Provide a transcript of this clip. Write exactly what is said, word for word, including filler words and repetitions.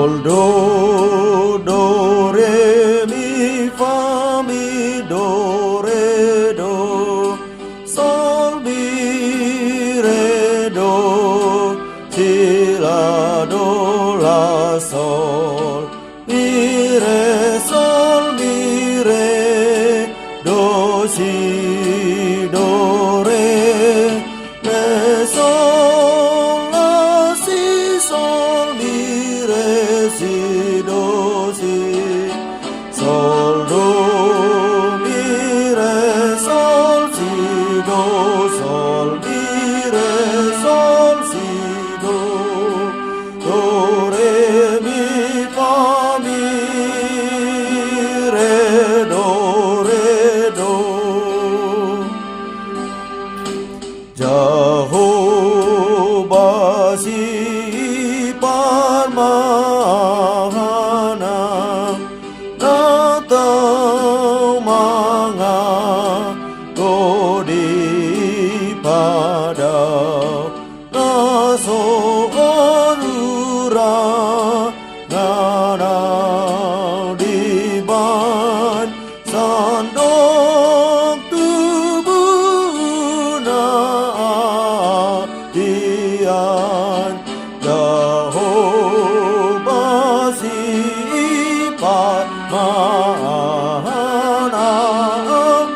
Do, do, re, mi, fa, mi, do, re, do. Sol, mi, re, do. Si, la, do, la, sol. Mi, re, sol, mi, re, do, si, do, re, re, sol, la, si, sol, mi, re, si, do, si, sol, do, mi, re, sol, si, do, sol, mi, re, sol, si, do. Do, re, mi, fa, mi, re, do, re, do. Jahowa siparmahanam, na tau mangalo di padao, na so haluaon na dibahen sandok tubu na adian. Jahowa siparmahanam,